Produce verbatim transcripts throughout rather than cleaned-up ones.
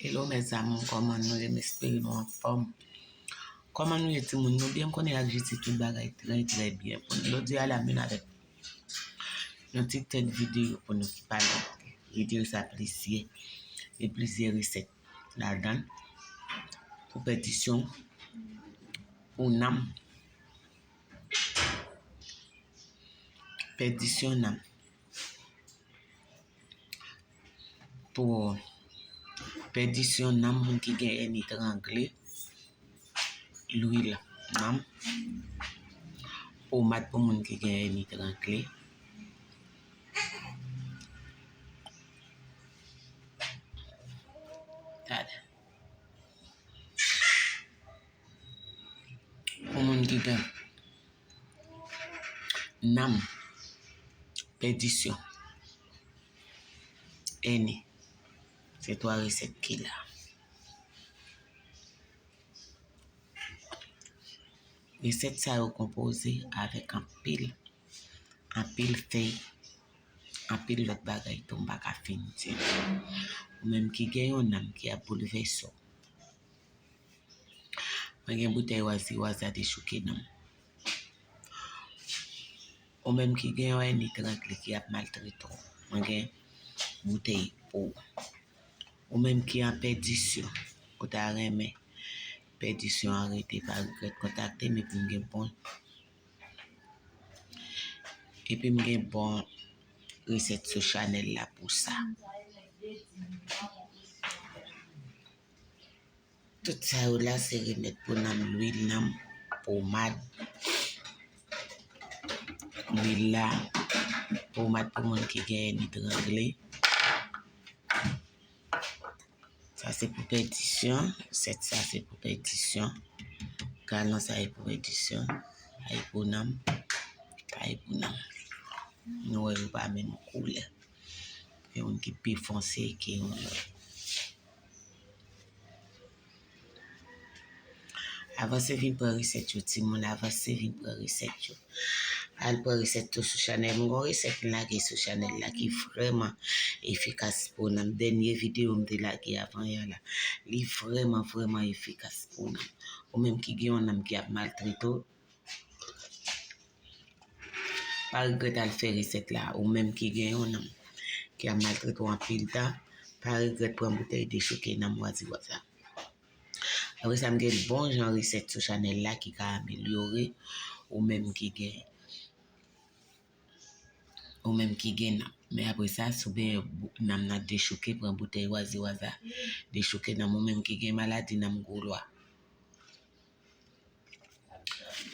Hello mes amours, kòman nou ye? M espere nou anfòm. Kòman nou ye timoun? Nou byen? M konnen ak Jezi tout bagay trè trè byen pou nou. Jodi a la m vin avèk yon ti tèt videyo pou nou ki pale. Videyo sa plizyè, gen plizyè resèt ladan l pou pèdisyon, pou nanm, pèdisyon nanm. Pou pèdisyon nanm, moun ki gen èni trangle, lwil nanm, pomad pou moun ki gen èni trangle. Gade. Pou moun ki gen nanm, pèdisyon, èni. Se twa resèt ki la. Resèt sa yo konpoze avèk anpil, anpil fèy, anpil lòt bagay tou m pa ka fin di. Ou menm ki gen yon nanm ki ap boulvèse w, mwen gen boutèy waziwaza dechouke nanm. Ou menm ki gen yon èni trangle ki ap maltrete w, mwen gen boutèy pou ou. Ou menm ki an pèdisyon, ou ta renmen pèdisyon an rete, pa regrèt kontakte m epi m gen bon, epi m gen bon resèt sou chanèl la pou sa. Tout sa yo la se remèd pou nanm, lwil nanm, pomad, lwil la, pomad pou moun ki gen èni trangle. Sa se pou pèdisyon, resèt sa se pou pèdisyon. Galon sa e pou pèdisyon, sa e pou nanm, sa e pou nanm. Nou wè yo pa menm koulè. Gen youn ki pi fonse ke yon lòt. Avanse vin pran resèt yo, timoun, avanse vin pran resèt yo. Al pran resèt yo sou chanèl. Mwen gen yon resèt m lage sou chanèl la ki vrèman efikas pou nanm. Dènye videyo m te lage avan yè la, li vrèman, vrèman efikas pou nanm. Ou menm ki gen yon nanm ki ap maltrete w, pa regrèt al fè resèt la. Ou menm ki gen yon nanm ki ap maltrete w anpil tan, pa regrèt pran boutèy dechouke nanm waziwaza. Apre sa, m gen bon jan resèt sou chanèl la ki ka amelyore ou menm ki gen, ou menm ki gen nanm. Men apre sa, si w benyen nanm nan dechouke, pran boutèy waziwaza, dechouke nanm. Ou menm ki gen maladi nanm gwo lwa,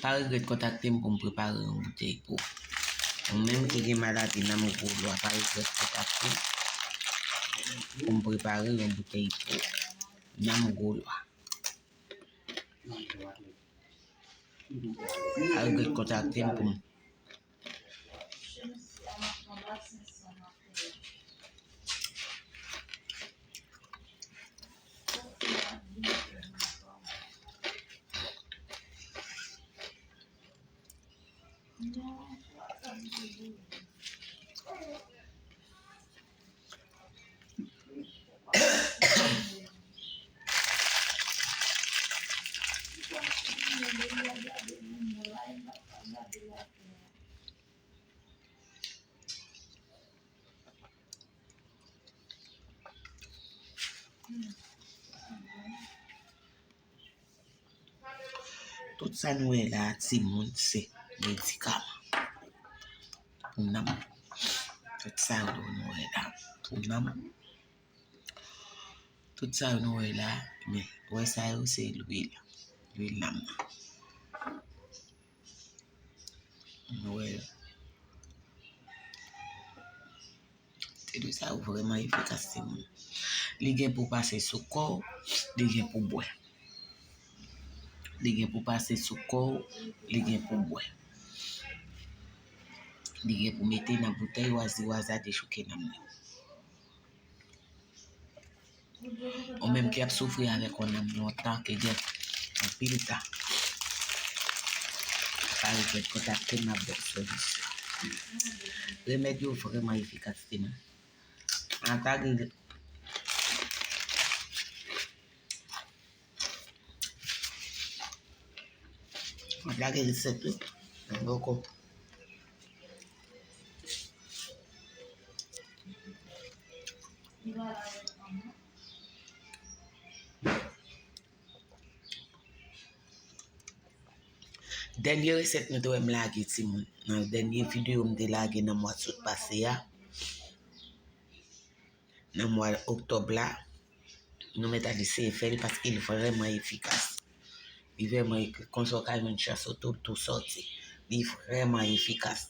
pa regrèt kontakte m pou m prepare yon boutèy pou ou. Ou menm ki gen maladi nanm gwo lwa, pa regrèt kontakte m pou m prepare yon boutèy pou ou. Nanm gwo lwa. Pa regrèt kontakte m pou m Tout sa nou wè la, timoun, se medikaman pou nanm. Tout sa yo nou wè la, pou nanm. Tout sa yo nou wè la, men, wè sa yo se lwil, lwil nanm nan. Nou wè yo. Te de sa yo vrèman efikas, timoun. Li gen pou pase sou kò w, li gen pou bwè. Li gen pou pase sou kò w, li gen pou bwè. Li gen pou mete nan boutèy waziwaza dechouke nanm nan. Ou menm ki ap soufri avèk yon nanm lontan, ki gen anpil tan, pa regrèt kontakte m, m ap ba w solisyon. Remèd yo vrèman efikas, timoun. An ta gen, Mwen lage resèt wi. Mwen poko. Dènye resèt nou te wè m lage, timoun, nan dènye videyo m te lage nan mwa t sot pase a, nan mwa oktòb la, nou mèt al eseye fè l paske li vrèman efikas. Li vrèman, konsa w ka jwenn chans ou tou, tou sòti. Li vrèman efikas.